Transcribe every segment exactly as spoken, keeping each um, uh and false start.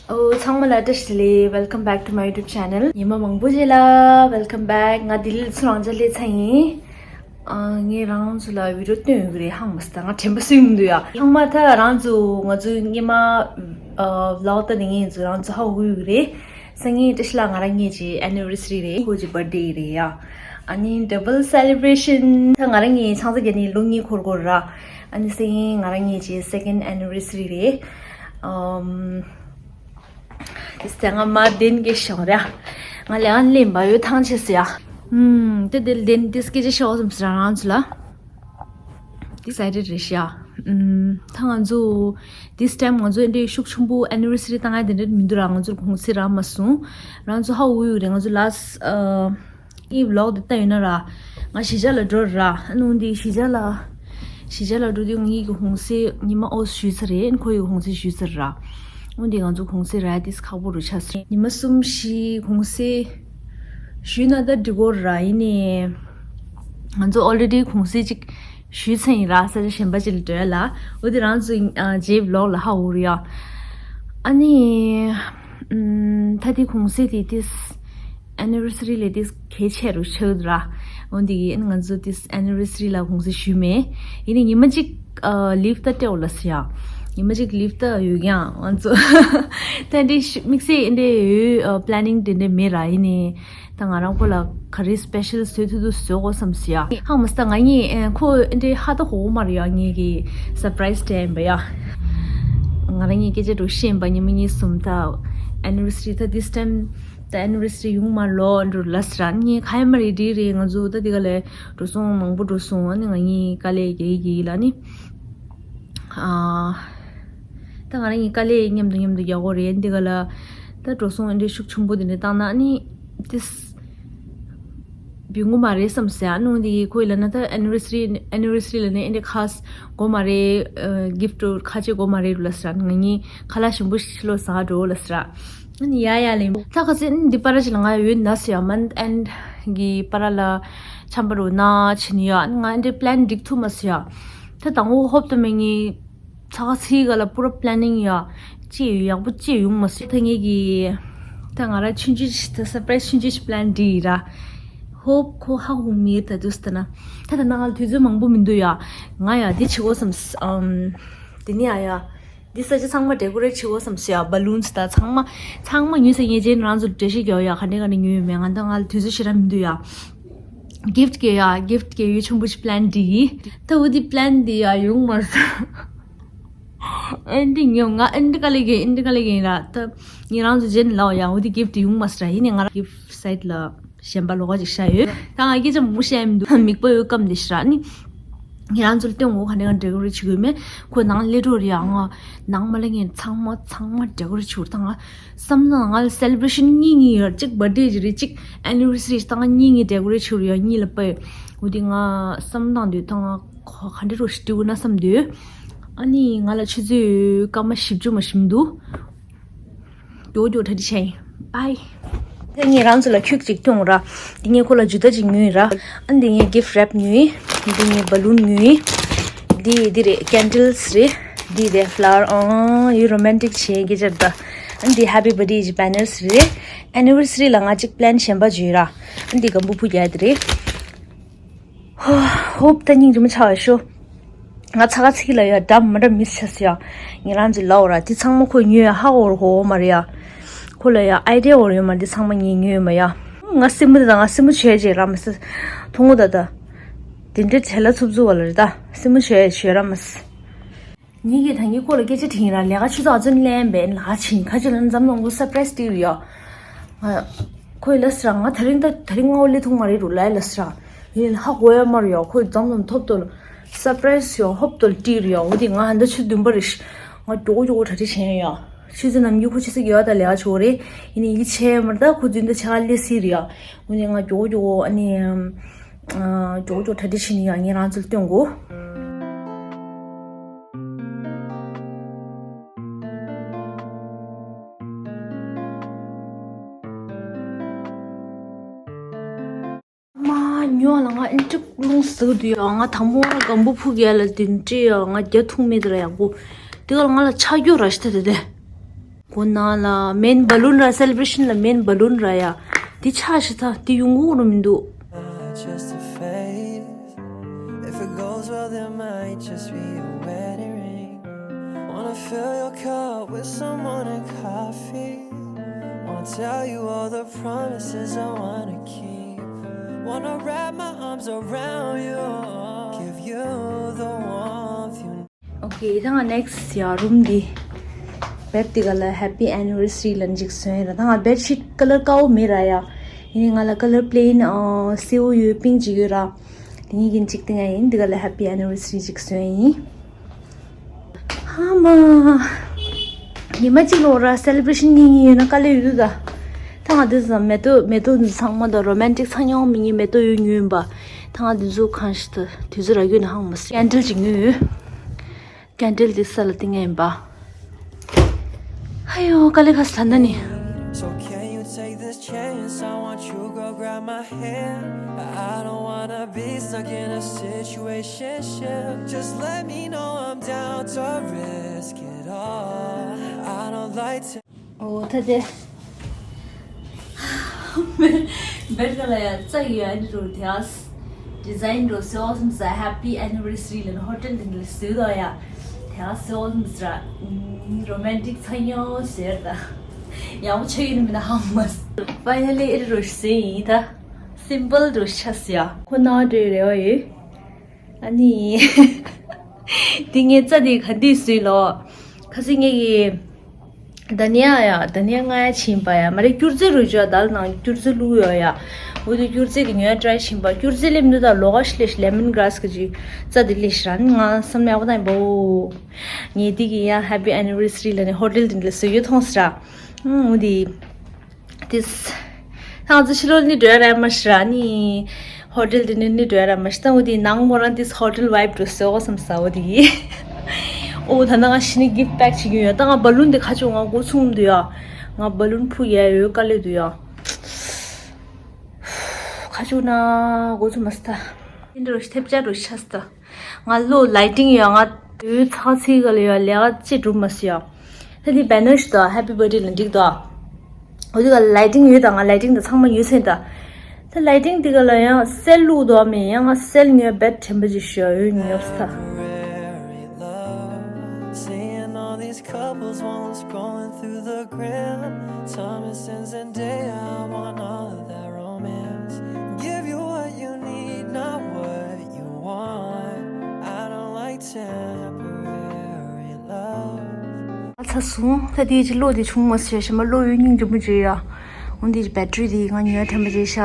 ཨོ། ཚང་མ་ལ་བཀྲ་ཤིས་བདེ་ལེགས། Welcome back to my YouTube channel. ཉི་མ་མང་པོ་རྗེས་ལ་welcome back. ང་ལྡི་ལི་ཚུར་རང་འཇགས་སླེབས་ཚར་ཡིན། ཨ། ངས་རང་ཚོ་ལ་བི་ཌི་ཡོ་སྟོན་ཡོད་ཀྱི་རེད། ཧང་མ་སི་ད་ང་དྲན་པ་སོས་མི་འདུག་ཡ། ཚང་མ་ད་རང་ཚོ་ང་ཚོའི་སྔོན་མ་ཨ་vlog ལྟ་ནས་ངས་ཚོ་རང་ཚོ་ཧ་གོ་གི་རེད། སང་ཉིན་བཀྲ་ཤིས་ལགས་ང་རང་གཉིས་ཀྱི་anniversary རེད། ཁོ་གི་birthday རེད་ཡ། ཨ་ནི་double celebration. ད་ང་རང་གཉིས་ཆང་ས་བརྒྱབ་ནས་ལོ་གཉིས་འཁོར་འཁོར་ར། ཨ་ནི་སང་ཉིན་ང་རང་གཉིས་ཀྱི་second anniversary རེད། ཨམ། དེ་སྟེང་ང་མ་བདེན་གྱི་ཤོག་ར། ང་ལས་ཨན་ལེན་པ་ཡོད་ཐང་ཆེ་སི་ཡ། ཨུམ། དེ་དེ་བདེན་དེ་སྐད་ཆ་ཤོག་སམ་སི་ར་རང་ཚོ་ལ། དེ་excited རེད་ཤག། ཨུམ། ད་ང་ཚོ་this time ང་ཚོ་འདི་ཤུགས་ཆེན་པོ་anniversary བཏང་ཡ་དེ་འདྲ་མི་འདུག་ར། ང་ཚོར་གུང་སེང་རག་མ་སོང་། རང་ཚོ་ཧ་གོ་ཡོད་རེད། ང་ཚོ་last ཨ། ངའི་vlog དེ་ལྟ་ཡོད་ན་ར། ང་གཞིས་ཆགས་ལ་འགྲོ་ར། ཨ་ནི་འདི་གཞིས་ཆགས་ལ། གཞིས་ཆགས་ལ་འགྲོ་དུས་ངེད་ཀྱི་གུང་སེང་ཉི་མ་ཨོས་ཞུས་ཚར་རེད། ཁོ་ཡི་གུང་སེང་ཞུས་ཚར་ར། འོ་འདི་ང་ཚོ་གུང་སེང་རག་དེ་ཁག་པོ་རུ་ཆགས་སོང་། ཉི་མ་གསུམ་བཞི་གུང་སེང་ཞུས་ན་ད་འགྲིག་གོ་ར། ཡིན་ནའི་ང་ཚོ་already གུང་སེང་གཅིག་ཞུས་ཚར་ཡིན་ར། ས་ཆ་གཞན་པ་ཅིག་ལ་འགྲོ་ཡ་ལ། འོ་དེ་རང་ཚོ་ཨ་རྗེས་vlog ལ་ཧ་གོ་རེད་ཡ། ཨ་ནི་ཨམ། ད་དེ་གུང་སེང་དེ་དེ་anniversary ལས་དེ་གལ་ཆེ་རུ་ཆགས་འདུག་ར། འོ་འདི་གི་ང་ཚོ་དེ་anniversary ལ་གུང་སེང་ཞུས་མེད། ཡིན་ནའི་ཉི་མ་གཅིག་ཨ་leave ད་སྤྲད་འོ་ལ་ཟེར་ཡ། ཉི་མ་གཅིག་leave ད་ཡོད་ཀྱང་ང་ཚོ་ད་འདི་དམིགས་བསལ་འདི་ཡོད་ཨ་planning དེ་འདྲ་མེད་ར། ཡིན་ནའི་ད་ང་རང་ཁོ་ལ་ག་རེ་special བཟོ་ཐུབ་ཐུབ་བཟོ་དགོས་བསམ་ཟེར་ཡ། ཧང་མ་སི་ད་ང་གཉིས་ཨ་ཁོ་འདི་ཧ་ད་གོ་གོ་མ་རེད་ཡ། ངེད་ཀྱི་surprise སྤྲད་ཡིན་པ་ཡ། ང་རང་གཉིས་སྐད་ཆ་འགྲོ་ཤེས་ཡིན་པ། ཉི་མ་གཉིས་གསུམ་ད་anniversary ད་this time ད་anniversary ཡོང་མ་ལོ་འགྲོ་ལ་སི་ར། ངས་ཁ་ཡ་མ་རེད་འདི་རེད། ང་ཚོ་ད་འདི་ག་ལས་འགྲོ་སོང་མང་པོ་འགྲོ་སོང་། ཨ་ནི་ང་གཉིས་དཀའ་ལས་རྒྱག་གི་ལ་ནི། ཨ། ད་ང་རང་གཉིས་དཀའ་ལས་མཉམ་དུ་མཉམ་དུ་རྒྱག་གོ་རེད། འདི་ག་ལ་ད་འགྲོ་སོང་འདི་འདྲ་ཤུགས་ཆེན་པོ་འདི་འདྲ་བཏང་ན་ཨ་ནི་this བི་ངོ་མ་རེད་བསམ་ཟེར། ཨ་ནུ་འདི་ཁོས་ལབ་ན་ད་anniversary anniversary ལ་ནི་ཨེ་འདྲ་ཁ་གོ་མ་རེད། gift ཁ་ཆེ་གོ་མ་རེད་ལ་ཟེར། ང་གཉིས་ཁ་ལག་ཞིམ་པོ་ཞིག་ལོ་ཟ་འགྲོ་ལ་ཟེར། ཨ་ནི་ཡ་ཡ་ལེ་ད་ཁ་སེ་ཨ་ནི་འདི་པར་ཞིག་ལ་ང་ཡོད་ན་ཟེར། month end གི་པར་ལ་ཆམ་པ་རུ་ན་ཕྱིན་ཡོད། ཨ་ནི་ང་ཨེ་འདྲ་plan འགྲིག་ཐུབ་མ་ཟེར། ད་དང་པོ་ཧོབ་ཏུ་མེད་ངེས། ཚ་ཚིག་ག་ལ་པུ་ར་planning ཡ་ཅི་ཡོད་ཡག་པོ་ཅི་ཡོང་མ་སོང་། ད་ངེད་ཀྱི་ད་ང་ར་ཆུང་ཆུང་ཞིག་ད་surprise ཆུང་ཆུང་ཞིག་plan འདི་ཡིན་ར། ཧོབ་ཁོ་ཧ་གོ་མི་ད་དུས་ད་ན་ད་ད་ན་ང་ལ་དུས་ཚོད་མང་པོ་མི་འདུག་ཡ། ང་ཡ་འདི་བྱེད་དགོས་བསམ་ཨམ། དེ་ནི་ཨ་ཡ། འདི་ས་ཆ་ཚང་མ་decorate བྱེད་དགོས་བསམ་སོང་ཡ། balloons ད་ཚང་མ་ཚང་མ་ཉོས་ས་ངེས་ཅན་རང་ཚོ་འགྲེལ་བཤད་རྒྱག་ཡ་ག་འདྲ་ག་འདྲ་ཉོས་ཡོད་མེད་ང་ད་ང་ལ་དུས་ཚོད་ཞེ་དྲག་མི་འདུག་ཡ། gift གི་ཡ་gift གི་ཡུལ་ཆུང་པོ་ཞིག་plan འདི་ཡིན། ད་འུ་འདི་plan འདི་ཡ་ཡོང་མ་སོང་། ཨེ་འདི་ཉོ་ང་ཨེ་འདི་ག་ལེ་གི་ཨེ་འདི་ག་ལེ་གི་ར་ད་ཉི་རང་ཚོ་ཇེན་ལའོ་ཡ་འོ་དེ་gift ཡོང་མ་སྲ་ཡིན་ནི་ང་ར་gift site ལ་གཞན་པ་ལོག་ཅིག་ཤ་ཡོད། ད་ང་སྐད་ཆ་མུ་ཤ་ཡིན་འདུག་མིག་པ་ཡོད་ཀམ་དེ་ཤ་ར་ནི་ཉི་རང་ཚོ་ལ་སྟོན་འོ་ག་ནས་ང་decorate བྱེད་དགོས་མེད། ཁོ་ནང་ལས་འགྲོ་རེད་ཡ། ང་ནང་མ་ལ་ངས་ཚང་མ་ཚང་མ་decorate བྱེད་དགོས། ད་ང་བསམ་ན་ང་ལ་celebration གཉིས་གཉིས་ཡོད། གཅིག་birthday ཅིག་རེད། གཅིག་anniversary ད་ང་གཉིས་གཉིས་decorate བྱེད་དགོས་ཡ་གཉིས་ལ་པ་ཡོད། འོ་དེ་ང་བསམ་སྟངས་དུས་ད་ང་ག་འདྲ་རོ་ཞིག་སྤྲད་དགོས་ན་བསམ་དུས། ཨ་ནི་ང་ལ་ཆུ་ཚོད་སྐར་མ་བཞི་བཅུ་མ་ཞིམ་འདུག་མགྱོགས་མགྱོགས་གྲ་སྒྲིག་བྱས་ཡིན། bye། དེ་ངས་རང་ཚོ་ལ་ཁྱུག་ཅིག་སྟོན་ར། འདི་ངས་ཁོ་ལ་ཇུ་ད་ཅིག་ཉོས་ར། ཨ་འདི་ངས་gift wrap ཉོས། འདི་ངས་balloon ཉོས། འདི་འདི་རེད་candles རེད། འདི་རེད་flower ཨང་ཡུ་romantic བྱས་ཀྱི་ཅར་ད། ཨ་འདི་happy birthday གི་banners རེད། anniversary ལ་ང་ཅིག་plan གཞན་པ་བརྗོད་ར། ཨ་འདི་སྒམ་པོ་ཕུ་རྒྱག་དེ་རེད། ཧོབ་ད་སྙིང་རྗེ་མོ་ཆགས་ཤོ། ང་ཚ་ཁ་ཚིག་ལ་ཡ་འདྲ་མ་འདྲ་མི་ཆ་སི་ཡ། ཉེ་རང་ཚོ་ལའོ་ར་དེ་ཚང་མ་ཁོ་ཉོས་ཡ་ཧ་འོར་ཧོ་མ་རེད་ཡ། ཁོ་ལ་ཡ་idea འོར་ཡོད་མ་རེད། དེ་ཚང་མ་ངས་ཉོས་ཡོད་མ་ཡ། ང་སེམས་མུ་དེ་དང་ང་སེམས་མུ་བྱས་རྗེས་ར་མ་སི། ཐུང་ངུ་ད་ད། དེ་འདྲའི་བྱས་ལ་འཚུབ་འཚུབ་བ་ལ་རེད་ད། སེམས་མུ་བྱས་བྱས་ར་མ་སི། ཉིད་ཀྱིས་ད་ངའི་སྐོར་ལ་སྐད་ཆ་དྲིས་ཡིན་ར། ལས་ཀ་ཆུ་ཚོད་ཨ་ཚོན་ལེན་པའི་ལ་ཕྱིན་ཁ་ཆེ་ལ་འཛམ་གླིང་གོ་surprise སྟེར་ཡོད། ང་ཁོས་ལ་ཟེར་ང་ད་རིང་ད་ད་རིང་སྔ་བོ་ལས་ཐུང་མ་རེད་འགྲོ་ལ་ལ་ཟེར། ཡིན་ཧ་གོ་ཡ་མ་རེད་ཡ། ཁོས་འཛམ་གླིང་ཐོབ་ཏོ་ལ་surprise ཡོད་ཧོབ་ཏོ་ལ་སྟེར་ཡོད། འོ་དེ་ང་ཧ་འདི་ཆུ་བདུན་པ་རེད། ང་མགྱོགས་མགྱོགས་གྲ་སྒྲིག་བྱས་ཡོད། ཆུ་ཚོད་ནམ་རྒྱུན་ཁོ་ཆུ་ཚོད་དགེ་བ་དང་ལས་ཀ་ཆོག་རེད། ཡིན་ནའི་ཡིད་ཆེས་མ་རེད་ད། ཁོ་རྫུན་ད་ཆ་ག་ལས་སི་རེད་ཡ། འོ་ནས་ང་མགྱོགས་མགྱོགས་ཨ་ནི། ཨ། མགྱོགས་མགྱོགས་གྲ་སྒྲིག་བྱས་ནས་ཡང་ངས་རང་ཚོ་ལ་སྟོན་གོ། མ་ཉོ་ལ་ང་ཨིན་ཅི་རླུང་ཟག་དུས་ཡང་ང་དང་པོ་ང་སྒམ་པོ་ཕུག་ཡ་ལ་དེ་འདྲི་ཡ་ང་རྒྱ་ཐུང་མེད་དེ་ར་ཡག་པོ། དེ་ག་ལ་ང་ལ་ཆ་རྒྱུ་ར་ཤི་ཐ་དེ་དེ། ཁོ་ན་ལ་མེན་བ་ལུན་ར། སེ་ལི་བྷ་རེ་ཤན་ལ་མེན་བ་ལུན་ར་ཡ། དེ་ཆགས་ཤི་ད་དེ་ཡོང་གི་རུ་མི་འདུག Just a phase. If it goes well, there might just be a wedding ring. Wanna fill your cup with some morning coffee. Wanna tell you all the promises I wanna keep. Wanna wrap my arms around you. Give you the warmth you Okay, ད་ང་next ཡ་རུམ་འདི། བེད་འདི་ག་ལ་happy anniversary ལབ་ཅིག་བཟོས་ཡིན་ར། ད་ང་བེད་ཤིད་ཀ་ལར་དཀར་པོ་མེད་ར་ཡ། ཡིན་ནའི་ང་ལ་ཀ་ལར་པི་ལེན་སེའུ་ཡོད་པིང་ཅིག་ཡོད་ར། དེ་གཉིས་ཀྱི་གཅིག་སྟེར་ཡ་ཡིན། འདི་ག་ལ་happy anniversary ཅིག་བཟོས་ཡིན། ཧ་མ། ཉི་མ་གཅིག་ལོག་ར་སེ་ལི་བྷ་རེ་ཤན་གཉིས་གཉིས་ཡོད་ན་དཀའ་ལས་ཡོད་དུ་ད། ད་ང་འདི་ཙམ་མེ་ཏོག་མེ་ཏོག་འདི་ཚང་མ་དང་རོ་མན་ཊིག་ཚང་ཉོ་མི་ཉོ་མེ་ཏོག་ཡོད་ཉོས་ཡིན་པ། ད་ང་འདི་ཚོ་གང་ཞིག་ཏུ་དུས་ཚོད་རག་ཡོད་ན་ཧང་མ་སི་ཀེན་ཌལ་ཅིག་ཉོས་ཡོད། ཀེན་ཌལ་འདི་ས་ལ་བཏིང་ཡ་ཡིན་པ། ཧ་ཡོ་དཀའ་ལས་ཁ་ས་ད་ནི། So can you take this chance? I want you, girl, grab my hand. I don't wanna be stuck in a situationship. Just let me know I'm down to risk it all. I don't like to ཨོ་ད་དེ། བེད་ག་ལ་ཡ་ཙག་ཡོད་ཨ་ནི་རུ་དེ་ཨ། ཌི་ཛ་ཡིན་རུ་སེ་ཨོ་སམ་ས་happy anniversary ལ་ཧོ་ཊེལ་དེ་འདྲ་སུ་དོ་ཡ། དེ་ཨ་སེ་ཨོ་སམ་ས་ར། རོ་མན་ཊིག་ཚ་ཉོ་ཟེར་ད། ཡག་པོ་ཆགས་ཡིན་མིན་ན་ཧང་མ་སི། ཕའི་ནལ་ལི་ཨེ་རུ་སུ་ཡིན་ད། སིམ་པལ་རུ་ཆགས་ཡ། ཁོ་ན་འདྲེ་རེ་བ་ཡོད། ཨ་ནི། དེ་ངའི་རྩ་དེ་ག་འདི་སུས་ལོ། ཁ་སི་ངེད་ཀྱི། ད་ནི་ཡ་ཡ་ད་ནི་ཡ་ང་ཡ་ཕྱིན་པ་ཡ་མ་རེད། སྐྱུར་རྩི་རུ་ཅོ་དལ་ནང་སྐྱུར་རྩི་བླུག་ཡོད་ཡ། འོ་དེ་སྐྱུར་རྩི་གི་ཉོ་ཡ་ཊ་རའི་ཕྱིན་པ། སྐྱུར་རྩི་ལེམ་འདུག་ད་ལོ་ག་ཤི་ལེ་ཤི་ལེ་མོན་གྷ་ར་སི་གི་ཅིག་རྩ་དེ་ལེ་ཤི་ར་ནི་ང་བསམ་ཡག་པོ་ད་ཡིན་པ། འོ། ངས་དེ་གི་ཡ་happy anniversary ལ་ནི་ཧོ་ཊེལ་དེ་འདྲ་སུ་ཡོད་མཐོང་སི་ར། ཨང་འོ་དེ། ཏིས། ང་ཚོ་ཕྱི་ལོགས་ནི་འགྲོ་ཡ་ར་མ་ཤི་ར་ནི། ཧོ་ཊེལ་དེ་ནི་ནི་འགྲོ་ཡ་ར་མ་ཤི་ད་འོ་དེ་ནང་མོ་རང་ཏིས་ཧོ་ཊེལ་ཝའིབ་འགྲོ་སོ་བསམ་ས་འོ་དེ་གི། ཨོ་ད་ནང་ང་ཤི་ནི་གིཕ་པེག་བྱེད་ཀྱི་ཡོད་ད་ང་བ་ལུན་དེ་ཁ་ཆུ་ང་མགོ་ཚུམ་འདུག་ཡ། ང་བ་ལུན་ཕུ་ཡ་ཡོད་དཀའ་ལས་འདུག་ཡ། ཁ་ཆུ་ན་མགོ་ཚུམ་མ་སི་ད། ཨིན་འགྲོ་ཐེབས་ཆག་འགྲོ་ཤ་སི་ད། ང་ལོ་ལའི་ཊིང་ཡོད་ང་དུས་ཚགས་ཚིག་ག་ལ་ཡོད་ལས་ཀ་ཅི་སྒྲུབ་མ་སི་ཡོད། ད་འདི་བེ་ནར་ཞིག་དང་ཧེ་པི་བར་ཐ་ཌེ་ལ་འགྲིག་དོ། འོ་དེ་ག་ལའི་ཊིང་ཡོད་དང་ང་ལའི་ཊིང་དང་ཚང་མ་ཡོད་ཚེ་ད། ད་ལའི་ཊིང་དེ་ག་ལ་ཡང་སེལ་བླུག་དོ་མེད་ཡང་ང་སེལ་ཉོས་བེད་དྲན་པ་ཅིག་ཞུ་ཡོད་ཉོབ་ས། Seeing all these couples while I'm scrolling through the gram. Thomas and Zendaya, I want all of that romance. Give you what you need, not what you want. I don't like temporary love. ཚ་སོང་། ད་དེའི་གློག་དེ་ཆུང་མ་ཟེར་ཞེ་མ་གློག་ཡོད་སྙིང་རྗེ་མོ་བརྗེ་ཡ། འོན་ཏེ་བེ་ཊ་རི་དེ་ང་ཉོ་ཐེམ་པ་བརྗེ་ཤ།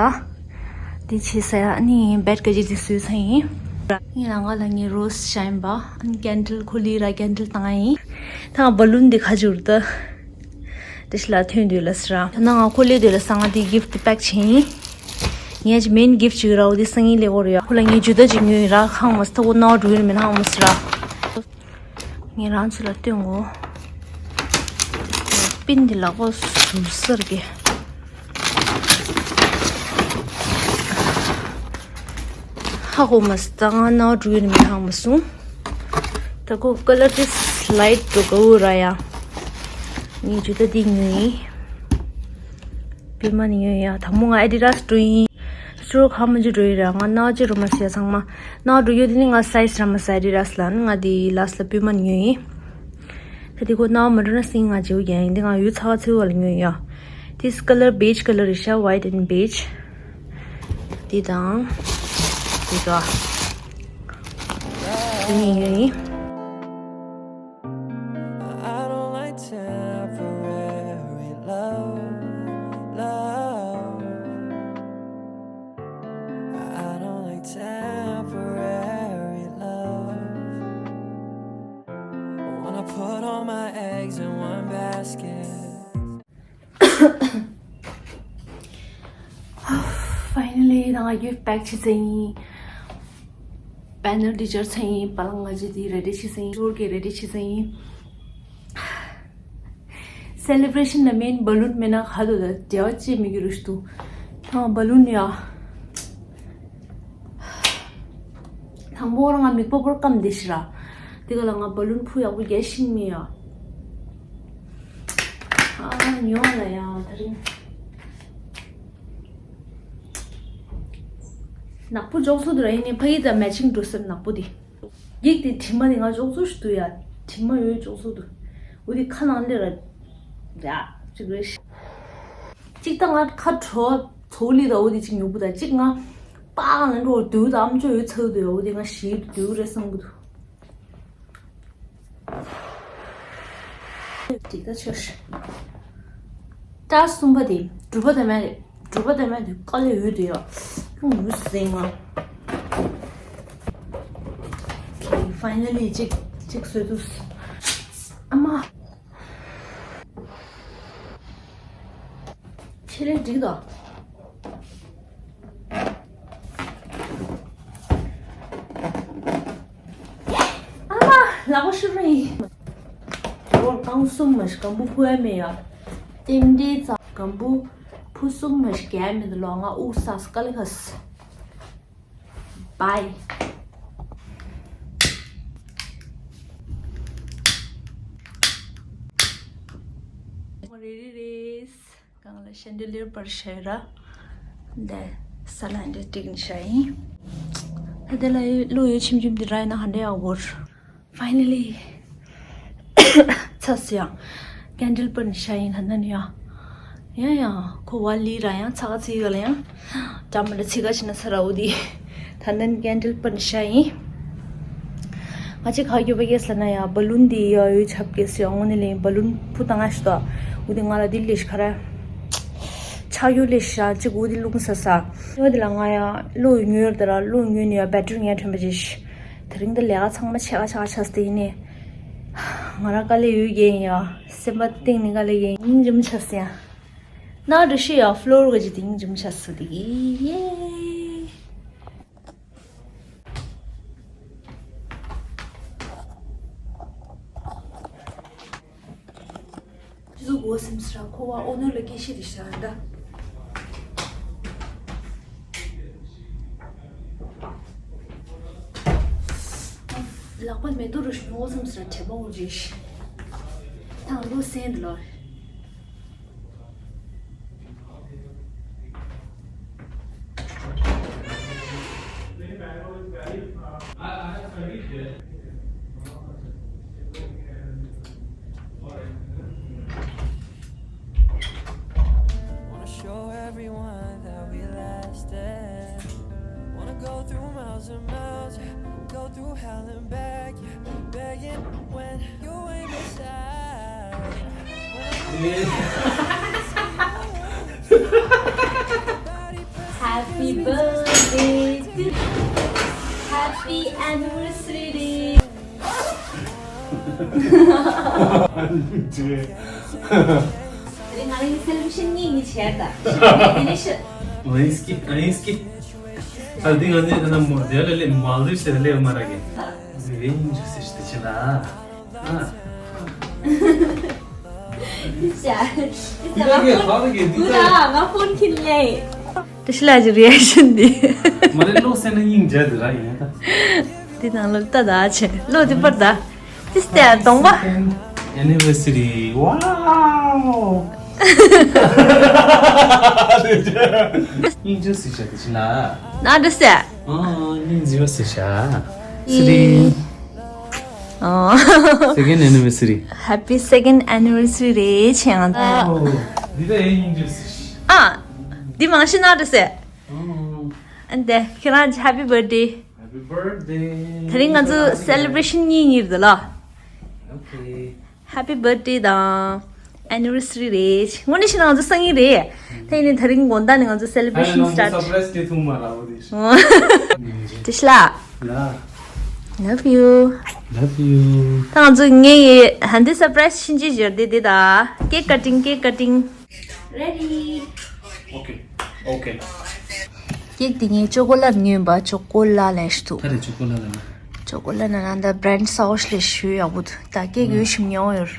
དེ་བྱེད་ས་ཡ་ནི་བེད་ཀ་ཅི་དེ་སུས་ཚ་ཡིན། ངའི་ལ་ང་ལ་ངའི་རོ་སི་ཤ་ཡིན་པ། ཨན་ཀེན་ཌལ་ཁོ་ལི་ར་ཀེན་ཌལ་བཏང་ཡིན། ད་ང་བ་ལུན་དེ་ཁ་བསྒྱུར་ད། དེ་ཤི་ལ་ཐོན་དུས་ལ་སི་ར། ད་ང་ཁོ་ལི་དེ་ལ་ས་ང་དེ་གིཕ་ཊི་པེག་བྱེད་ཡིན། ངས་ཀྱི་མེན་གིཕ་ཊི་ཅིག་ར་འོ་དེ་སང་ཉིན་ལས་འོར་ཡ། ཁོ་ལ་ངའི་ཇུ་ད་ཅིག་ཉོས་ཡིན་ར་ཁང་མ་སི་ད་ཁོ་ནའོ་འགྲོ་ཡིན་མིན་ཧང་མ་སི་ར། ངས་རང་ཚོ་ལ་སྟོན་གོ། པིན་འདི་ལག་པ་ཟུར་སར་གི། ཧ་གོ་མ་སི་ད་ང་ནའོ་འགྲོ་ཡིན་མིན་ཧང་མ་སོང་། ད་ཁོ་ཀ་ལར་དེ་སི་ལའིཊ་འགྲོ་ག་འུ་ར་ཡ། ངས་ཇུ་ད་དེ་ཉོས་ཡིན། པི་མ་ནི་ཡོད་ཡ། དང་པོ་ང་ཨེ་ཌི་ཌ་སི་འགྲོ་ཡིན། སི་ཊོར་ག་མ་ཇུ་འགྲོ་ཡིན་ར་ང་ནའོ་ཅི་རུ་མ་སི་ཡ་ཚང་མ། ནའོ་འགྲོ་ཡོད་དེ་ནི་ང་སའི་ཛི་ར་མ་སི་ཨེ་ཌི་ཌ་སི་ལ་ནི་ང་དེ་ལ་སི་ལ་པི་མ་ནི་ཡོད་ཡིན། ད་དེ་ཁོ་ནའོ་མ་འགྲོ་ན་སིང་ང་ཇེའུ་རྒྱན་ཡིན་དེ་ང་ཡུ་ཚ་བ་ཚེའུ་བ་ལ་ཉོས་ཡ། དེ་སི་ཀ་ལར་བེཇ་ཀ་ལར་རི་ཤ་ཝའིཊ་ཨེན་བེཇ། དེ་དང་། དེ་དོ། དེ་ནི་ཡོད་ཡིན། I don't like temporary love, love. I don't like temporary love. Wanna put all my eggs in one basket. ཕའི་ནལ་ལི་ད་ང་གིཕ་ཊི་པེག་བྱེད་ཚར་ཡིན། པེ་ནལ་དེ་སྦྱར་ཚར་ཡིན། བ་ལང་ང་ཅི་དེ་རེ་ཌི་བྱེད་ཚར་ཡིན། ཇོར་གི་རེ་ཌི་བྱེད་ཚར་ཡིན། སེ་ལི་བྷ་རེ་ཤན་ལ་མེན་བ་ལུན་མེད་ན་ག་དོ་ད་དེ་བ་ཅི་མི་གི་རུ་ཤི་ཏུ། ད་བ་ལུན་ཡ། དང་པོ་རང་ང་མིག་པོ་པོར་སྐམ་བསྡད་ཤི་ར། དེ་ག་ལ་ང་བ་ལུན་ཕུ་ཡག་པོ་རྒྱག་ཤེས་མེད་ཡ། ཨ་ཉོ་ལ་ཡང་དེ་རིང་ནག་པོ་འཇོག་སོ་དུ་ར། ཡིན་ནི་ཕ་གི་དང་མེ་ཆིང་འགྲོ་སེམས་ནག་པོ་དེ། གེག་དེ་དྲི་མ་དེ་ང་འཇོག་སོ་ཞིག་འདུག་ཡ། དྲི་མ་ཡོད་འཇོག་སོ་འདུག་འོ་དེ་ཁ་ནང་ལེ་ར་ཡ་ཅིག་རེད། གཅིག་ད་ང་ཁ་དྲོ་ཚོ་ལི་ད་འོ་དེ་གཅིག་ཉོ་བུ་ད་གཅིག་ང་པགས་ནང་འགྲོ་དུས་ད་ཨམ་ཅོ་ཡོད་ཚོ་འདུག་འོ་དེ་ང་ཞིག་འདུག་རེད་བསམ་གི་འདུག་འགྲིག་ད་ཆོག་ད་གསུམ་པ་དེ་དྲུག་པ་དེ་མེད་རེད། དྲུག་པ་དེ་མེད་དེ་དཀའ་ལས་ཡོད་དེ་ཡ། ཁུངས་ཡོད་ཟེར་ང་། Okay, finally གཅིག་གཅིག་བཟོས་འདུག་ཨ་མ། ཆེ་ལེ་འགྲིག་དོ། ཨ་མ། ལག་པ་ཤུར་རེ་ཡིན། ལོར་རྐང་གསུམ་མ་ཞིག་སྒམ་བུ་ཕུ་ཨེ་མེ་ཡ། ཏིང་འདྲེ་ཙ་སྒམ་བུ་ཕུ་གསུམ་མ་ཞིག་གས་མེ་དུ་ལོ་ང་ཨུ་ས་སྐ་ལི་ཁ་སི། Bye. རེ་རེ་རེས། གང་ལ་ཤན་ཌི་ལིར་པར་ཤེ་ར། འདི་ས་ལ་འདི་ཏིག་ནི་ཤ་ཡིན། ཨ་དེ་ལ་ལོ་ཡོད་ཆིམ་ཆིམ་འདི་ར་ཡིན་ན་ཧ་འདྲེ་ཡག་བོར། Finally. ཚ་སི་ཡང་ཀན་ཌལ་པར་ནི་ཤ་ཡིན་ཧ་ན་ནི་ཡང་། ཡང་ཡང་ཁོ་བ་ལི་ར་ཡང་ཚ་ག་ཚི་ག་ལ་ཡང་། ཏྲ་མ་ལ་ཚི་ག་ཕྱི་ན་ས་ར་འོ་དི། ད་ནན་ཀན་ཌལ་པར་ནི་ཤ་ཡིན། ང་ཅི་ཁ་གྱོད་པ་གེ་སི་ལ་ན་ཡ་བ་ལུན་དི་ཡ་ཡོད་ཆབ་གེ་སི་ཡ་དངོས་གནས་ལེན་བ་ལུན་ཕུ་ཏང་ང་ཤི་ཏོ། འོ་དི་ང་ལ་དི་ལེ་ཤི་ཁ་ར། ཆ་ཡོད་ལེ་ཤ་ཅིག་འོ་དི་ལུང་ས་ས། འོ་དི་ལ་ང་ཡ་ལོ་ཡོད་ཉོས་ཡོད་ད་ར་ལོ་ཡོད་ཉོས་ནི་ཡ་བེ་ཊི་རི་ངས་ཐོན་པ་ཅི་ཤི། དེ་རིང་དི་ལས་ཀ་ཚང་མ་ཆེ་ག་ཆ་ག་ཆ་སི་དི་ཡིན་ནི། ང་ར་དཀའ་ལས་ཡོད་གེ་ཡིན་ཡ། སེམས་པ་གཏིང་ནས་དཀའ་ལས་ཡིན། སྙིང་རྗེ་མོ་ཆ་སི་ཡ། ན་འདྲ་ཤི་ཡ་ཕློར་ག་ཅི་དེ་སྙིང་རྗེ་མོ་ཆ་སི་དི་ཡེ། ཅི་ཟུག་གོ་སེམས་སི་ར་ཁོ་བ་ཨོ་ནོར་ལ་སྐད་ཤེས་དི་ཤ་ད། ལག་པ་མེ་ཏོག་རུ་ཤི་ནོ་སེམས་སི་ར་དྲེད་པ་འོ་ཇེ་ཤི། ཐང་ལོ་སེན་ལོ། Wanna show everyone that we lasted. Wanna go through miles and miles, yeah. Go through hell and back, yeah. Begging when you ain't beside. Happy birthday to, happy anniversary day. ང་རང་སེ་ལེབ་རེ་ཤན་གཉིས་གཉིས་བྱས་ད། ང་ཡིན་སྐྱིད། ང་ཡིན་སྐྱིད། ཨ་འདི་ང་ནི་ད་ན་མོ་དེ་ལ་ལེ་མ་ལུས་ཟེར་ལེ་མ་ར་གི། འདི་རེ་ཡིན་ཅི་ཟེར་ཞིག་དེ་ཅི་ལ། ཨ། ཡིན་ཅི་ཟེར་ལ་ཕོན་གུ་ད་ང་ཕོན་ཁྱིན་ལེ། དེ་ཤི་ལ་ཅི་རི་ཨེག་ཤན་འདི། མ་རེད་ལོ་སེ་ན་སྙིང་རྗེ་འདི་ར་ཡིན་ད། འདི་ནང་ལོ་ལྟ་ད་ཆེ་ལོ་དེ་པར་ད། This day གདོང་པ། Anniversary. Wow. སྙིང་རྗེ་སི་ཆ་དེ་ཆི་ན། ན་འདྲ་སེ། ཨ་སྙིང་རྗེ་སི་ཆ། ཨི། སི་རི། ཨ། Second anniversary. Happy second anniversary རེད་ཆེ་ང་ཚོ། འོ། འདི་ད་ཡིན་སྙིང་རྗེ་སི་ཆ། ཨ། འདི་མང་ཤི་ན་འདྲ་སེ། ཨ། ཨ་འདི་ཁྱེད་རང་Happy birthday. Happy birthday. དེ་རིང་ང་ཚོ་སེ་ལེ་བྷ་རེ་ཤན་གཉིས་གཉིས་རེད་ལ། Okay. Happy birthday དང་anniversary རེད། དངོས་གནས་བཤད་ན་ང་ཚོ་སང་ཉིན་རེད། དེ་ཡིན་ནའི་དེ་རིང་དགོང་དག་ནས་ང་ཚོ་སེ་ལེ་བྷ་རེ་ཤན་སི་ཊར་ཊི། Surprise དེ་ཐུང་མ་ར་བོ་དེ། ཏི་ཤ་ལ། ལ། Love you. Love you. ད་ང་ཚོ་ངའི་ཧན་དེ་སར་པ་རའི་སི་ཕྱིན་ཅི་བཞེར་དེ་དེ་ད། Cake cutting, cake cutting. Ready. Okay. Okay. ཀེག་དེ་ངས་ཅོ་ཀོ་ལ་ཉོས་པ། ཅོ་ཀོ་ལ་ལས་ཤི་ཐུག་ག་རེ་ཅོ་ཀོ་ལ་ལ་ན། ཅོ་ཀོ་ལ་ན་ན་ད་བྷ་རན་ཌི་གསར་པ་ཞིག་ལས་ཤི་ཡག་པོ་འདུག་ད་ཀེག་ཡོད་ཤིམ་ཉོ་ཡོད།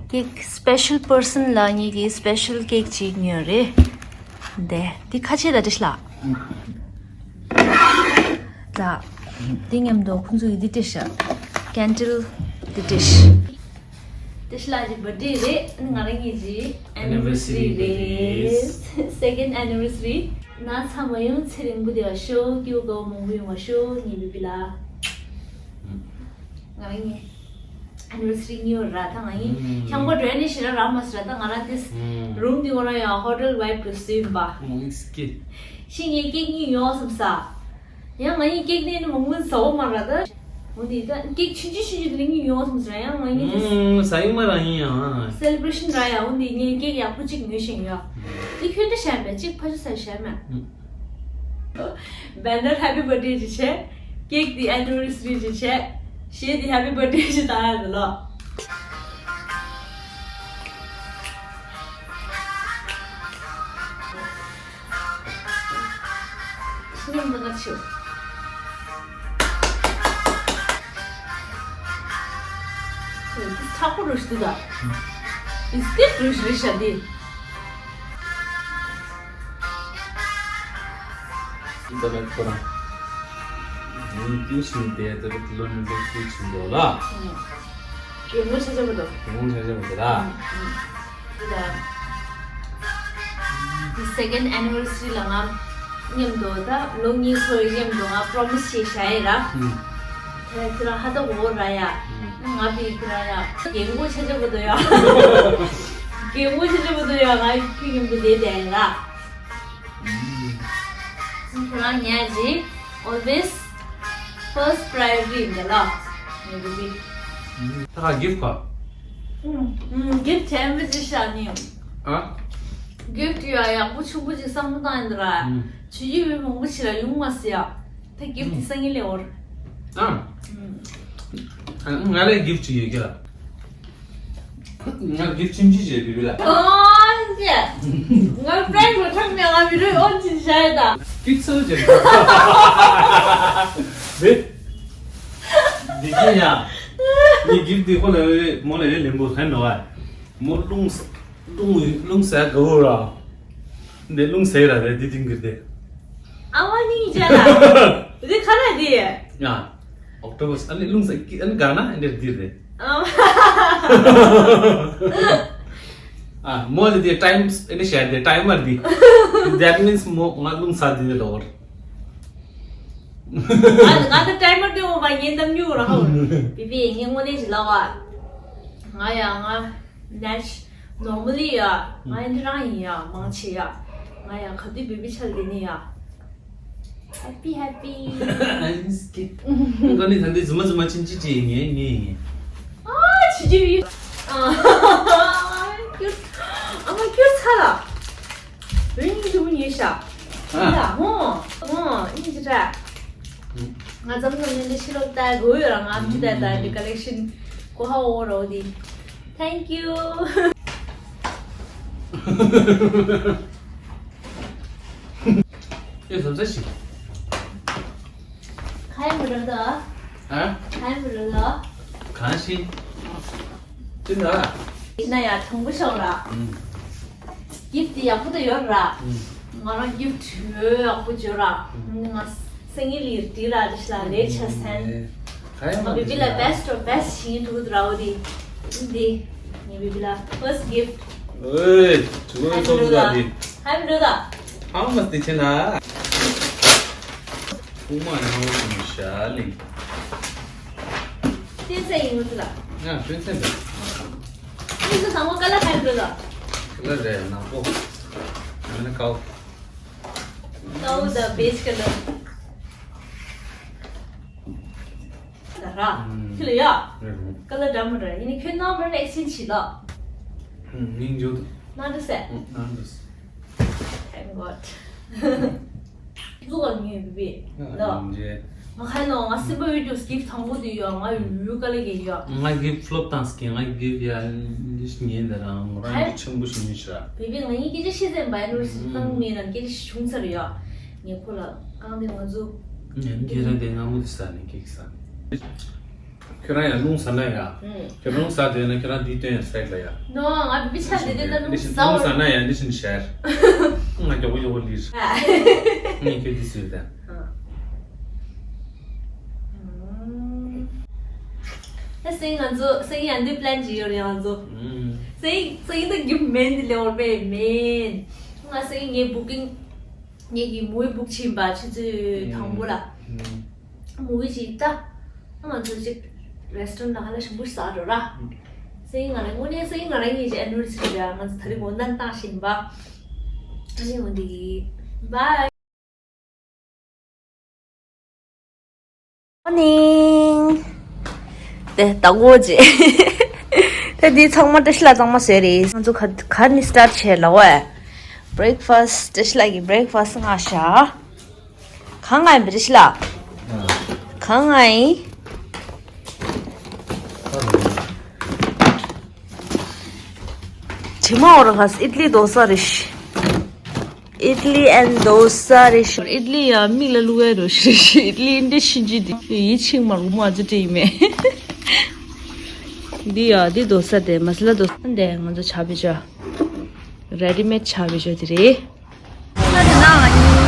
ཀེག་སི་པེ་ཤལ་པར་སན་ལ་ངེད་ཀྱིས་སི་པེ་ཤལ་ཀེག་ཅིག་ཉོས་རེད། དེ་དེ་ཁ་ཆེ་ད་དྲིས་ལ། ད་དེ་མཉམ་དུ་ཁོང་ཚོ་ཡི་དེ་དྲིས་ཤ། ཀན་ཌལ་དེ་དྲིས། ཤི་ལགས་ཀྱི་བར་ཌེ་རེད། ཨ་ནི་ང་རང་གཉིས་ཀྱི་ཨེ་ནི་ཝར་སི་རི་རེད། སེ་ཀེན་ཌི་ཨེ་ནི་ཝར་སི་རི། ན་ཚ་མ་ཡོང་། ཚེ་རིང་པོ་བསྡད་པ་ཤོག་སྐྱིད་པོ་དགའ་པོ་མང་པོ་ཡོང་བ་ཤོག་ངའི་བི་བི་ལགས། ང་རང་གཉིས་ཨེ་ནི་ཝར་སི་རི་གཉིས་ཡོད་ར། ད་ང་གཉིས་ཤང་པོ་འགྲོ་ནས་ཞེ་དྲག་རག་མ་སོང་ར། ད་ང་རང་དེ་རུམ་དེ་ཁོ་རང་ཡང་ཧོ་ཊེལ་ཝའིབ་གི་བཟོས་ཡིན་པ། ཤི་ངས་ཀེག་གཉིས་ཡོང་བསམ་ས། ཡང་ང་གཉིས་ཀེག་ནས་ནི་མང་མང་ཟ་འོ་མ་ར་ད། འོ་དེ་ད་ཀེག་ཆུང་ཆུང་ཆུང་ཆུང་དེ་ལ་གཉིས་ཡོང་སོང་ཟེར་ཡང་ང་གཉིས་དེ། ཨུམ། ཟ་ཡི་མ་ར་ཡིན་ཡང་། སེ་ལེ་བྷ་རེ་ཤན་ར་ཡ། འོ་དེ་ངས་ཀེག་ཡག་པོ་གཅིག་ཉོས་ཤིང་ཡ། དེ་ཁྱོད་ད་བཞག་མེད། གཅིག་ཕ་ཆུ་ས་བཞག་མེད། ཨུམ། བེ་ནར་ཧེ་པི་བར་ཌེ་ཅིག་བྱས། ཀེག་དེ་ཨེ་ནི་ཝར་སི་རི་ཅིག་བྱས། གཞས་དེ་ཧེ་པི་བར་ཌེ་ཅིག་བཏང་ཡ་རེད་ལོ། ཤི་ནས་འདི་ག་ཆུ། ཨེ། འདི་ཚ་པོ་རུ་ཞིག་འདུག་ད། ཨིན་སི་ཀིབ་རུ་ཞིག་རེད་ཤག་འདི། འདི་ལ་ཁོ་རང་ཉིན་དུས་ཤིང་དེ་ལྟར་ལོ་ནི་ལོ་དུས་ཤིང་འདུག་ལ། ཨེ། གད་མོ་ཆེ་ཆེ་མོ་འདུག་གད་མོ་ཆེ་ཆེ་མོ་འདུག་ལ། ཨེ། ཨེ། འདི་ལ། འདི་སེ་ཀེན་ཌི་ཨེ་ནི་ཝར་སི་རི་ལ་ང་མཉམ་དུ་ད་ལོ་གཉིས་འཁོར་མཉམ་དུ་ང་པྲོ་མི་སི་བྱས་བཞག་ཡིན་ར། ཨུམ། དེ་ཁྱོད་རང་ཧ་ད་གོ་ར་ཡ། ཨུམ། ང་བི་ཁྱོད་རང་ཡ་རྒན་གོག་ཆ་ཆ་བོ་དོ་ཡ། རྒན་གོག་ཆ་ཆ་བོ་དོ་ཡ། ང་ཁྱོད་མཉམ་དུ་བསྡད་བསྡད་ཡིན་ར། ཨུམ། ཁྱོད་རང་ཉལ་རྗེས་always first priority ཡིན་ད་ལ། ངའི་བུ་བི། ད་ག་གིཕ་ག་ཨུམ། ཨུམ། གིཕ་ཆེན་པོ་ཅིག་བཞག་ནི། ཨ། གིཕ་ཡ་ཡག་པོ་ཆུང་པོ་ཅིག་བསམ་བློ་བཏང་ཡིན་ད་ར། ཨུམ། ཇུ་ཡི་བི་མང་པོ་ཞིག་ལ་ཡོང་མ་སྲིད་ཡ། ད་གིཕ་དེ་སང་ཉིན་ལས་འོར། ཨ། ཨུམ། ང་ལ་གིཕ་ཅིག་ཡོད་ཀྱི་ལ། ང་གིཕ་ཆུང་ཆུང་ཅིག་བི་བི་ལ། ཨོ་ཅེ། ང་པྲེང་ལ་ཁྲག་ནས་ང་བི་རོའི་ཨོན་ཅིག་བྱས་ད། གིཕ་ཚོ་ཅིག་རེད། འདི་ཁྱེད་ཡ། ངས་གིཕ་འདི་ཁོ་ལ་རེ་མོ་ལ་རེ་ལེན་པོ་ཧན་ནོ་ཨ། མོ་རླུང་ས་རླུང་རླུང་ས་དགའ་བོ་ར། འདི་རླུང་ས་ཡི་ར་རེད་འདི་ཏིང་གིར་དེ། ཨ་མ་ནི་ཡིན་ཅག་ལ། འདི་ཁ་ན་འདི། ཡ། ཨོག་ཊོ་བྷས་ཨ་ནི་རླུང་ས་ཀི་ཨ་ནི་ག་ན་ཨ་འདིར་འདིར་རེད། ཨ་མ། ཨ་མོ་ལ་དེ་ཊའིམ་ཨ་ནི་ཤར་དེ་ཊའི་མར་དེ། That means མོ་ང་རླུང་ས་དེ་ལོར། ང་ང་ད་ཊའི་མར་དེ་འོ་བ་ངའི་གཏམ་རྒྱུད་རང་ཧ་འོ། བི་བི་ངའི་དངོས་གནས་ཀྱི་ལ་བ། ང་ཡ་ང་ནེ་ཆ་ནོར་མལ་ལི་ཡ་ང་འདི་རང་ཡིན་ཡ་མང་ཆེ་ཡ། ང་ཡ་ག་དུས་བི་བི་ཆ་ལ་དེ་ནི་ཡ། Happy happy. ཨ་ནི་ད་འདི་རྫུན་མ་རྫུན་མ་ཆིན་ཅི་ཅི་ངེ་ངེ་ངེ། ཨ་ཆི་ཅི་བི། ཨ་ཁྱོད་ཨ་མ་ཁྱོད་ཚ་ལ། བོད་སྙིང་རྗེ་མོ་ཉོས་ཤག་ཨ། ཡ་ཧོ་ཧོ་སྙིང་རྗེ་དྲ། ང་ཙམ་ཙམ་ནས་འདི་ཕྱི་ལོགས་ལྟ་དགོས་ཡོད་ར། ང་ཕྱི་ལྟ་ལྟ་འདི་ཀ་ལེག་ཤན་གོ་ཧ་འོ་རོ་འདི། Thank you. ཨེ་བཟོ་ས་ཞིག་ཁ་ཡ་མི་རོ་ད། ཨ། ཁ་ཡ་མི་རོ་ད། གང་ཞིག་ཅི་ན། ཡིན་ན་ཡ་དྲང་པོ་ཤོག་ར། ཨུམ། གིཕ་དེ་ཡག་པོ་ད་ཡོད་ར། ཨུམ། ང་རང་གིཕ་ཡོད་ཡག་པོ་བྱོས་ར། ཨུམ། ང་སང་ཉིན་ལིར་དེ་ར་དེ་ཤ་ལ་ལས་ཆ་སན། ཨེ། ཁ་ཡ་མ་ང་བི་བི་ལ་best of best ཞིག་ཐུག་ར་འོ་དེ། འདི་ངའི་བི་བི་ལ་first gift. ཨེ། ཆུ་བོ་ཐོག་ཏུ་ར་དེ། ཧ་མི་རོ་ད། How much དེ་ཆེ་ན། ཁུག་མ་ཡང་ཧོ་ཤ་ལིང་། ཏེན་སེ་ཡིན་ངོ་ཚུ་ལ། ང་ཏེན་སེ་འདི། ཏེན་སེ་དང་པོ་ཀ་ལ་ཧ་མི་རོ་ད། ཀ་ལ་རེད་ནག་པོ། ང་ནི་ཀའོ། ཀའོ་ད་བེཇ་ཀ་ལ། ད་ར། ཨུམ། ཁྱི་ལ་ཡ། རེད་རེད། ཀ་ལ་འདྲ་མི་འདྲ་ཡིན་ནི་ཁྱོད་ནམ་བར་ཨེག་སི་ཆེན་ཇི་བྱེད་ལ། ཨུམ། མིང་བརྗོད་དུ། ན་འདྲ་སེ། ཨུམ། ན་འདྲ་སེ། Thank God. ཟུག་ག་ཉོས་བི་བི། ལ། ང་ཁ་ནོ་ང་སིམ་པ་བི་ཌིའོ་གིཕ་དང་པོ་དེ་ཡོད། ང་ཡུ་ཡུ་ཀ་ལ་གི་ཡོད། ང་གིཕ་ཕློབ་བཏང་སྐྱེ་ང་གིཕ་ཡ་ལིས་ཉན་ད་རང་ང་རང་གི་ཆེན་པོ་ཞིག་ཉོས་ཤག་བི་བི་ང་ཡིན་སྐད་ཆ་ཤེས་ཟིན་པ་ཨེ་ནོར་སི་བཏང་མེད་ན་སྐད་ཆ་བྱུང་ཚར་ཡོད། ངས་ཁོ་ལ་རྐང་དེ་ང་ཚོ། ངས་རང་དེ་ང་མོ་དེ་ས་ནས་སྐད་ཆ་ས་ནས། ཁྱོད་རང་ཡང་རླུང་ཟ་ན་ཡ། ཁྱོད་རླུང་ཟ་དུས་ན་ཁྱོད་རང་འདི་སྟོན་ཡ་སའིཌ་ལ་ཡ། ནོ་ང་བི་བི་ཆ་འདི་འདི་ལྟ་རླུང་ཟ་བ། རླུང་ཟ་ན་ཡ་འདི་བཞིན་ཤར། ང་མགྱོགས་པོ་མགྱོགས་པོ་ལིར། ངས་ཁྱོད་འདི་ཟེར་ད། ད་ སེང་ང་ཚོ་སེང་ཡང་འདི་པི་ལན་ཅིག་ཡོད་རེད་ང་ཚོ། སེང་སེང་ད་གི་མེན་འདི་ལེ་བར་པའི་མེན། ང་སེང་ངའི་བུ་ཀིང་ངེད་ཀྱི་མུའི་བུག་ཕྱིན་པ་ཆུ་ཚོད་དང་པོ་ལ། མུའི་ཅིག་ད། ང་ཚོ་ཅིག་རེ་སི་ཊོ་རན་ཊ་ནང་ལ་ཞིམ་པོ་ཟ་འགྲོ་ར། སེང་ང་རང་དངོས་གནས་སེང་ང་རང་གཉིས་ཀྱི་ཨེ་ནི་བར་སི་རི་རེད་ང་ཚོ་ད་རེས་ངོ་ནན་བཏང་བཞིན་པ། ཨ་ནི་འོ་འདི་གི་བའི། Morning. དེ་ད་གོ་ཅེ། དེ་འདི་ཚང་མ་བཀྲ་ཤིས་ལགས་ཚང་མ་བཟོས་རེད། ང་ཚོ་ག་ག་ནས་སི་ཊར་ཊི་བྱས་ལ་བས། བྷི་རེག་ཕ་སི་ཊི་བཀྲ་ཤིས་ལགས་ཀྱིས་བྷི་རེག་ཕ་སི་ཊི་མངགས་ཤག་གང་ང་ཡིན་བཀྲ་ཤིས་ལགས། གང་ང་ཡིན། ཇི་མ་འོ་ར་ཁ་སི་ཨིད་ལི་དོ་སར་རེད། ཨིད་ལི་ཨེན་དོ་སར་རེད། ཨིད་ལི་ཡ་མིག་ལ་བླུག་ཡ་རོ་ཤི་ཤི་ཨིད་ལི་འདི་ཤི་ཇི་དི་ཡི་ཆིང་མ་རུ་མ་ཇི་ཏི་མེ། འདི་ཡ་འདི་དོ་ས་དེ་མ་སི་ལ་དོ་ས་འདི་ང་ཚོ་ཆ་བི་ཅོ། རེ་ཌི་མེད་ཆ་བི་ཅོ་དེ་རེད། ང་དེ་ནང་ལ་ཡིན།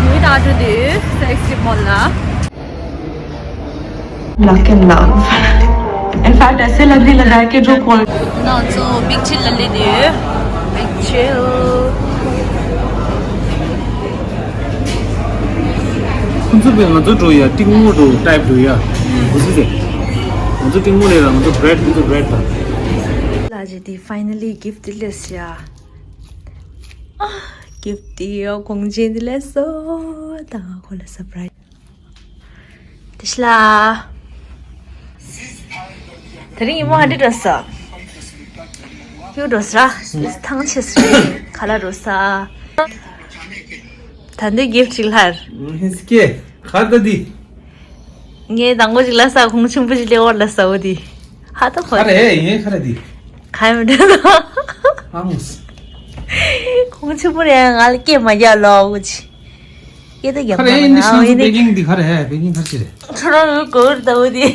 ཡུལ་དང་འགྲོ་དུས་སེག་སི་མོལ་ལ། Luck and love. In fact, ऐसे लगने लगा है कि जो कॉल ང་ཚོ་བིག་ཆི་ལ་སླེབས་དུས། བིག་ཆི། ཁོང་ཚོ་བས་ང་ཚོ་འགྲོ་ཡ་ཏིང་མོ་འགྲོ་ཊའིབ་འགྲོ་ཡ། འོ་ཟི་ཟེ། ང་ཚོ་ཏིང་མོ་ལས་ལ་ང་ཚོ་བྷི་རེཌ་ང་ཚོ་བྷི་རེཌ་དང་། ལ་ཇི་དི་ཕའི་ནལ་ལི་གིཕ་ཊི་དེ་སླེབས་ཡ། གིཕ་ཊི་དེ་ཡ་གོང་ཆེན་དེ་སླེབས་སོང་། ད་ང་ཁོ་ལ་སར་པ་རའི་སི། དེ་ཤི་ལ། དེ་རིང་ཉི་མ་ཧ་འདྲི་འགྲོ་ས། ཁྱོད་འགྲོ་ས་ར། ཐང་ཆད་ས་རེད། ཁ་ལ་འགྲོ་ས། ད་འདི་གིཕ་ཊི་ཅིག་ལྷར། སྐྱེ། ཁར་ད་འདི། ངས་དང་པོ་ཅིག་ལ་ས་ཁོང་ཆུང་པོ་ཅིག་ལེ་འོར་ལ་ས་འོ་འདི། ཧ་ད་ཁོ། ཁ་རེ་ཡིན་ཁ་རེ་འདི། ཁ་མི་འདྲ་ལ། ཨ་མོས། ཁོང་ཆུང་པོ་རེད་ང་ལ་སྐད་མ་རྒྱག་ལོ་འོ་ཅི། ཡེ་ད་ཡང་ཁ་རེ་ཡིན་འདི་ཤང་ཚོ་པེ་ཀིང་འདི་ཁ་རེ་ཧེ་པེ་ཀིང་ཁ་ཅི་རེད། ཁྲོ་རོ་གོར་ད་འོ་དེ་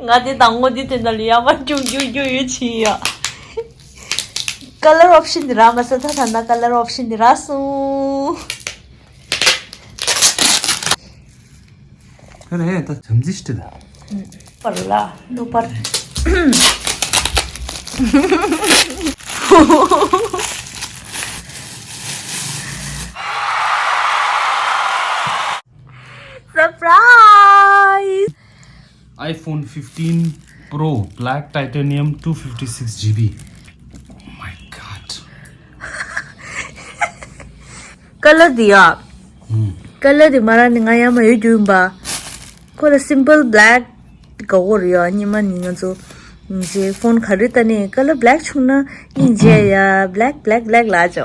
ང་དེ་དང་པོ་དེ་དེ་ན་ལ་ཡ་མ་རྒྱུག་རྒྱུག་རྒྱུག་ཡོད་ཆི་ཡ། ཀ་ལར་ཨོབ་ཤན་དེ་རག་མ་སོང་ད་ད་ན་ཀ་ལར་ཨོབ་ཤན་དེ་རག་སོང་། ཁ་རེ་ད་དམ་ཚིག་ཤི་ད། པར་ལ་ནོ་པར། Surprise! iPhone fifteen Pro Black Titanium two fifty-six GB. Oh my god. ཀ་ལར་དེ་ཡ། ཀ་ལར་དེ་མ་ར་ནི་ང་ཡ་མ་ཡོད་རྒྱུ་ཡིན་པ། ཁོ་ལ་སིམ་པལ་བྷེ་ལེག་དགའ་བོ་རེད་ཡ། སྙིང་མ་ནི་ང་ཚོ་ཇེ་ཕོན་ག་རེ་ལྟ་ནས་ཀ་ལར་བྷེ་ལེག་བྱུང་ན་སྙིང་རྗེ་ཡ། བྷེ་ལེག་བྷེ་ལེག་བྷེ་ལེག་ལ་ཅོ།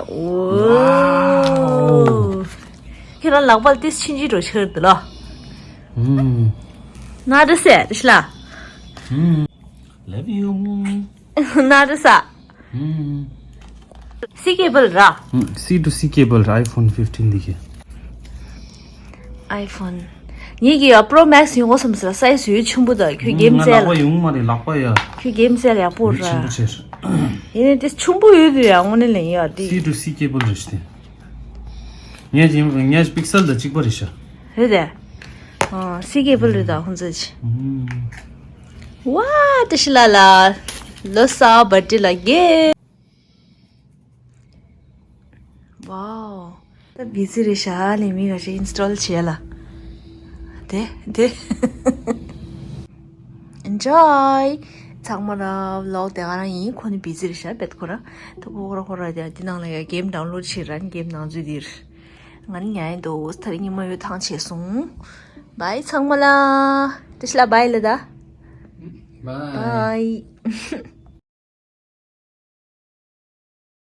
ཁྱེད་རང་ལག་པར་ཏིས་ཕྱིན་ཅི་འགྲོ་ཆེར་དུ་ལོ། ན་རེ་སེ་རེ་ཤི་ལ། Love you. ན་རེ་ས། C cable ར། C to C cable ར། iPhone fifteen འདི་གི། iPhone. ངེད་ཀྱི་Pro Max ཡོང་གོ་བསམ་ས་སའི་ཟུ་ཆུང་པོ་དང་ཁྱོད་གེམ་རྩལ་ལག་པ་ཡོང་མ་རེད་ལག་པ་ཡ། ཁྱོད་གེམ་རྩལ་ཡག་པོ་ར། ཆེན་པོ་ཆེ། ཡིན་ནའི་དེ་ཆུང་པོ་ཡོད་དུ་ཡ་དངོས་གནས་ལེན་ཡ་དེ། C to C cable རེད་ཤི་དེ། ངས་ཀྱི་ངས་Pixel དང་གཅིག་པ་རེད་ཤི། རེད་དེ། ཨ། C cable རེད་ད་ཁོང་ཚོ་ཆི། ཝ། བཀྲ་ཤིས་ལགས་ལ་ལོ་གསར་བར་ཐི་ཌེ་ལ་གེ། ཝའོ། ད་བི་ཛི་རེད་ཤག་ལས་མི་ག་ཞིག་ཨིན་སི་ཊོལ་བྱས་ལ། དེ་དེ། Enjoy. ཚང་མ་ལ་ཝི་ལོག་དེ་ག་རང་ཡིན། ཁོ་ནི་བི་ཛི་རེད་ཤག་བེད་ཁོ་ར། ད་ཁོ་ཁོ་ར་ཁོ་ར་དེ་དེ་ནང་ལ་ཡ་གེམ་ཌའུན་ལོཌ་བྱེད་ར་གེམ་ནང་འཛུལ་དེ་རེད། ང་ནི་ཉལ་ཡིན་འདུག་ད་རིང་ཉི་མ་ཡོད་ཐང་ཆད་སོང་། བའི་ཚང་མ་ལ། བཀྲ་ཤིས་ལགས་བའི་ལ་ད། བའི། བའི།